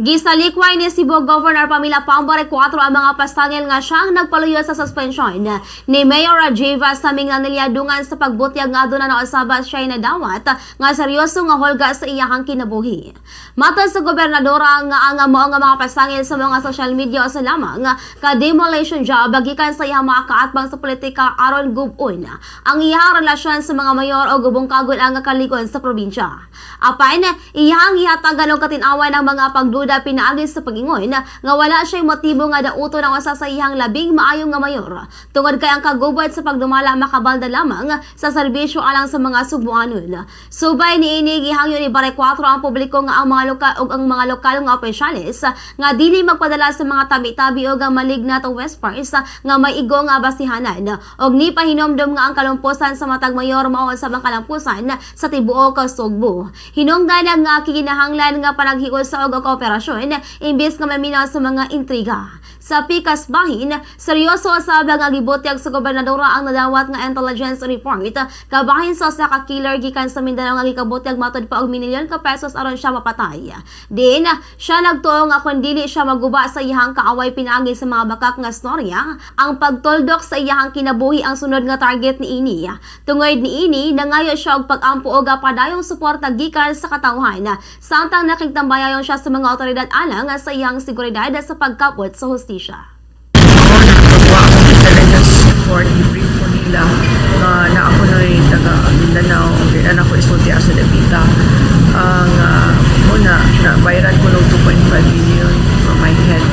Gisalikway ni Cebu Governor Pamela Pao Baricuatro ang mga pasangil nga siyang nagpaluyo sa suspension ni Mayor Rajiv sa Minglanilla dungan sa pagbutyag nga aduna na usaba siya nadawat nga seryoso nga hulga sa iyahang kinabuhi. Matod sa gobernadora nga ang mao nga mga pasangil sa mga social media usa lamang ka demolition job gikan sa iyang mga kaatbang sa politika aron gub-on ang iyahang relasyon sa mga mayor o bungkagon ang kalig-on sa probinsya. Apan, iyahang gihatagan og katin-awan ang mga pagduda pinaagi sa pag-ingon nga wala siya'y motibo nga dauton ang usa sa iyang labing maayo nga mayor tungod kay ang kagubot sa pagdumala makabalda lamang sa serbisyo alang sa mga Sugbuanon. Subay niini, gihangyo ni Baricuatro ang publiko nga ang mga lokal ug ang mga lokal nga opisyales nga dili magpadala sa mga tabi-tabi ug ang malignant whispers nga may igo nga basihanan og nipahinomdom nga ang kalumposan sa matag mayor mao sa mga kalampusan sa tibuok Sugbo. Hinungdan nga kinahanglan nga panaghiusa og kooperasyon imbes nga maminaw sa mga intriga. Sa pikas bahin, seryoso usab nga gibutyag sa gobernadora ang nadawat nga intelligence report kabahin sa usa ka killer gikan sa Mindanao nga gikabutyag matud pa og milyon ka pesos aron siya mapatay. Din, siya nagtuo nga kung dili siya maguba sa iyahang kaaway pinaagi sa mga bakak nga storya, ang pagtuldok sa iyahang kinabuhi ang sunod nga target niini. Tungod niini, nangayo siya og pag-ampo og padayong suporta gikan sa katawhan samtang nakigtambayayon siya sa mga otoridad alang sa iyang seguridad sa pagkapot sa hustisya. Ako nagpagawa akong intelligence report, i-brief ko nila nga na ako na'y taga Mindanao, okay, na ako isulti sa Davita. Ang muna, na bayaran ko ng 2.5 million for my head.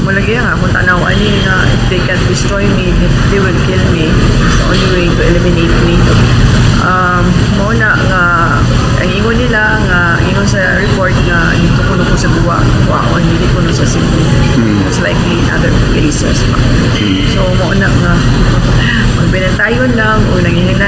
Malagi nga akong tanaw ani nga if they can destroy me, if they will kill me, it's the only way to eliminate me. Mao na nga ang ingon nila nga ingon sa report nga dito kuno ko sa Guwa, Guwaon, dili kuno sa Cebu. Most likely in other places pa. So mao na nga magbinantayon lang o nangihinang